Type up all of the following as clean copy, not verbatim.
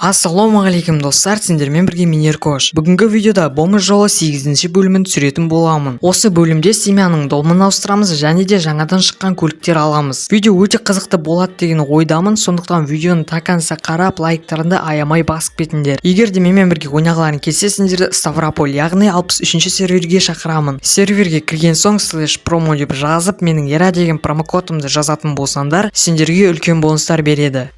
Ассалаумағалейкум, достар! Сендермен бірге мен, Еркош. Бүгінгі видеода бомж жолы 8 бөлімін түсіретін боламын. Осы бөлімде семьяның домын ауыстырамыз және де жаңадан шыққан көліктер аламыз. Видео өте қызықты болады деген ойдамын, сондықтан видеоны до конца қарап, лайктарыңды аямай басып кетіңдер. Егер де менімен бірге ойнағыларың келсе, сендерді Ставрополь, яғни 63 серверге шақырамын. Серверге кірген соң /промо деп жазып, менің ера деген промокодымды жазатын болсаңдар, сендерге үлкен бонустар береді.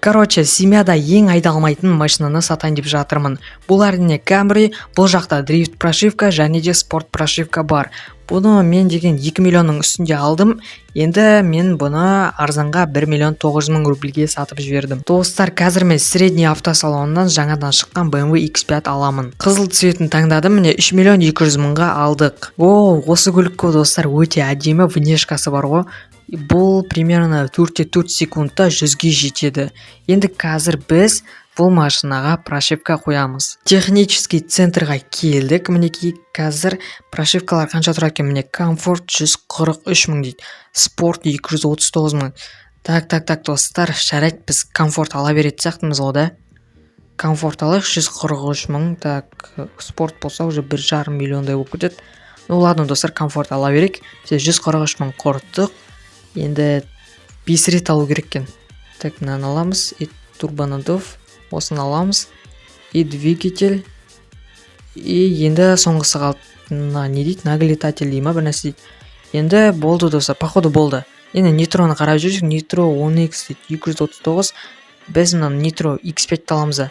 Короче, семьяда ең айдалмайтын машинаны сатайын деп жатырмын. Бұл, әрине, Camry. Бұл жақта дрифт прошивка және де спорт прошивка бар. Бұны мен деген 2 миллионның үстінде алдым. Енді мен бұны арзанға 1 миллион 900 мың рубльге сатып жібердім. Достар, қазір мен средний автосалоннан жаңадан шыққан BMW X5 аламын. Қызыл цветін таңдадым, міне, 3 миллион 200 мыңға алдық. О, осы көлік қой, достар, өте әдемі внешкасы бар ғой. Бұл примерно 4,4 секундта 100-ге жетеді. Енді қазір біз бұл машинаға прошивка қоямыз. Технический центрға келдік, мінекей. Қазір прошивкалар қанша тұрады екен? Міне, комфорт 143 мың дейді, спорт 239 мың. Так, так, так, достар, жарайды, біз комфорт ала беретін сияқтымыз ғой да. Комфорт алайық, 143 мың. Так, спорт болса, уже 1,5 миллиондай болып кетеді. Ну ладно, достар, комфорт ала берейік. Біз 143 мың құрттық. Енді 5 рет алу керек екен. Так, мынаны аламыз и турбонаддув, осыны аламыз, и двигатель, и енді соңғысы қалды. Мына не дейді, нагнетатель дей ма, бір нәрсе дейді. Енді болды, достар, походу болды. Енді нитроны қарап жүрсек, нитро 10 x дейді, 239. Біз мына нитро X5 аламыз да.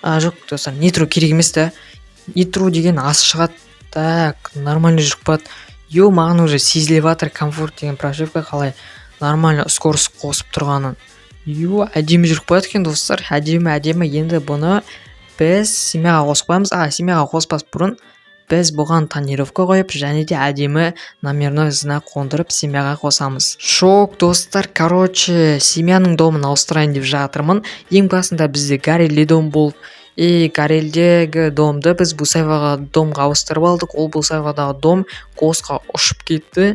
А, жоқ, достар, нитро керек емес та, нитро деген аз шығады. Так, нормально жүріп қалады. Йо, маған уже сезіліп жатыр комфорт деген прошивка қалай нормально скорость қосып тұрғанын. Ю, әдемі жүріп қояды екен, достар, әдемі, әдемі. Енді бұны біз семьяға қосып қоямыз. А семьяға қоспас бұрын біз бұған тонировка қойып және де әдемі номерной знак қондырып, семьяға қосамыз. Шок, достар! Короче, семьяның домын ауыстырайын деп жатырмын. Ең басында бізде Горелли дом болды, и Горелдегі домды біз Бусаеваға домға ауыстырып алдық. Ол Бусаевадағы дом госқа ұшып кетті,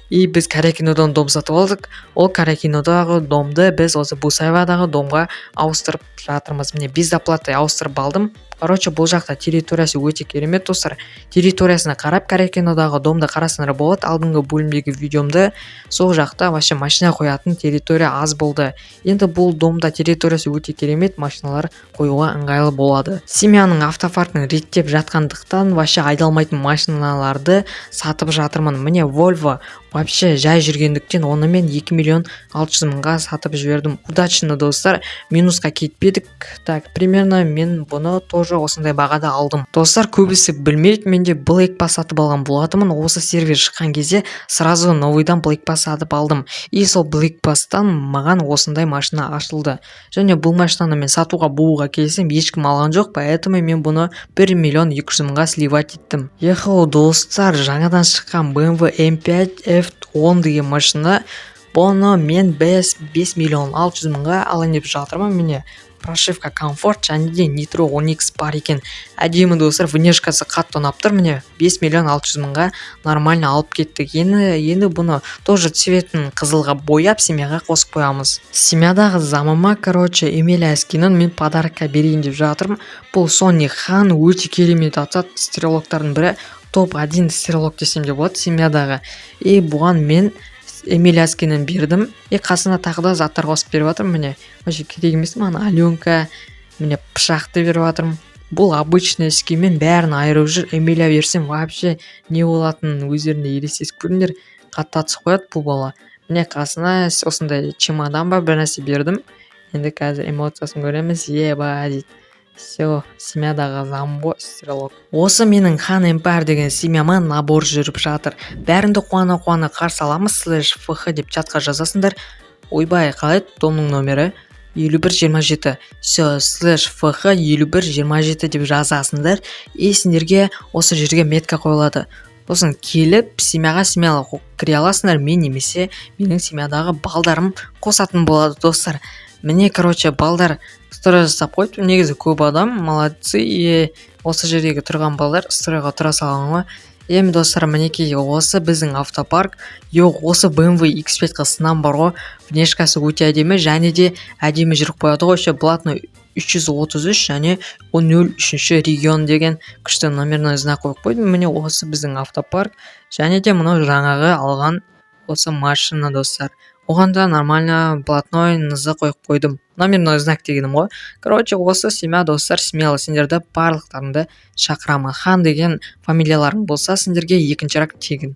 и біз Каракинодан дом сатып алдық. Ол Каракинодағы домды біз осы Бусаевадағы домға ауыстырып жатырмыз. Міне, без оплаты ауыстырып алдым. Короче, бұл жақта территориясы өте керемет, достар. Территориясына қарап, Каракинодағы домды қарасаңдар болады, алдыңғы бөлімдегі видеомды. Сол жақта вообще машина қоятын территория аз болды. Енді бұл домда территориясы өте керемет, машиналар қоюға ыңғайлы болады. Семьяның автопаркін реттеп жатқандықтан, вообще айдалмайтын машиналарды сатып жатырмын. Міне, Volvo вообще жай жүргендіктен, оны мен 2 миллион 600 мыңға сатып жібердім. Удачно, достар, минусқа кетпедік. Так, примерно мен бұны тоже осындай бағада алдым. Достар, көбісі білмейді, менде Black Pass сатып алған болатынмын. Осы сервер шыққан кезде сразу новыйдан Black Pass сатып алдым, и сол Black Pass'тан маған осындай машина ашылды. Және бұл машинаны мен сатуға, бууға келсем, ешкім алған жоқ, поэтому мен бұны 1 миллион 200 мыңға сливать еттім. Ехо, достар, жаңадан шыққан BMW M5 F10 деген машина. Бұны мен 5, 5 миллион 600 мыңға алайын деп жатырмын. Міне, прошивка комфорт және де нитро 10x бар екен. Әдемі, достар, внешкасы қатты ұнап тұр. Міне, 5 миллион 600 мыңға нормально алып кеттік. Енді бұны тоже цветін қызылға бояп, семьяға қосып қоямыз. Семьядағы замыма, короче, Эмилия скинін мен подарокқа берейін деп жатырмын. Бұл Сони Хан, өте керемет атады, стрелоктардың бірі, топ 1 стрелок десем де болады семьядағы. И бұған мен Эмилия скинін бердім, и қасына тағы да заттар қосып беріп жатырмын. Міне, вообще керек емес маған Аленка. Міне, пышақты беріп жатырмын. Бұл обычный скинмен бәрін айырып жүр. Эмилия берсем, вообще не болатынын өздерің елестетіп көріңдер, қатты атысып қояды бұл бала. Міне, қасына осындай чемодан ба, бір нәрсе бердім. Енді қазір эмоциясын көреміз. Еба дейді. Все, семьядағы замбо стрелок. Осы менің Хан Эмпайр деген семьяма набор жүріп жатыр. Бәріңді қуана қуана қарсы аламыз. /фх деп чатқа жазасыңдар. Ойбай, қалай еді домның номері? 5127. Все, /фх 5127 деп жазасыңдар, и сендерге осы жерге метка қойылады. Сосын келіп семьяға смело кіре аласыңдар. Мен немесе менің семьядағы балдарым қосатын болады. Достар, міне, короче, балдар строй жасап қойыпты. Негізі көп адам, молодцы. И осы жердегі тұрған балдар стройға тұра салған ғой. Эми, достар, мінекей, осы біздің автопарк. Жоқ, осы BMW X5 сынам бар ғой, внешкасы өте әдемі және де әдемі жүріп қояды ғой. Еще блатной 333 және 03 регион деген күшті номерной знак қойып қойдым. Міне, осы біздің автопарк және де мынау жаңағы алған осы машина, достар. Оған да нормально блатной нз қойып қойдым, номерной знак дегенім ғой. Короче, осы семья, достар, смело сендерді барлықтарыңды шақырамын. Хан деген фамилияларың болса, сендерге екінші рак тегін.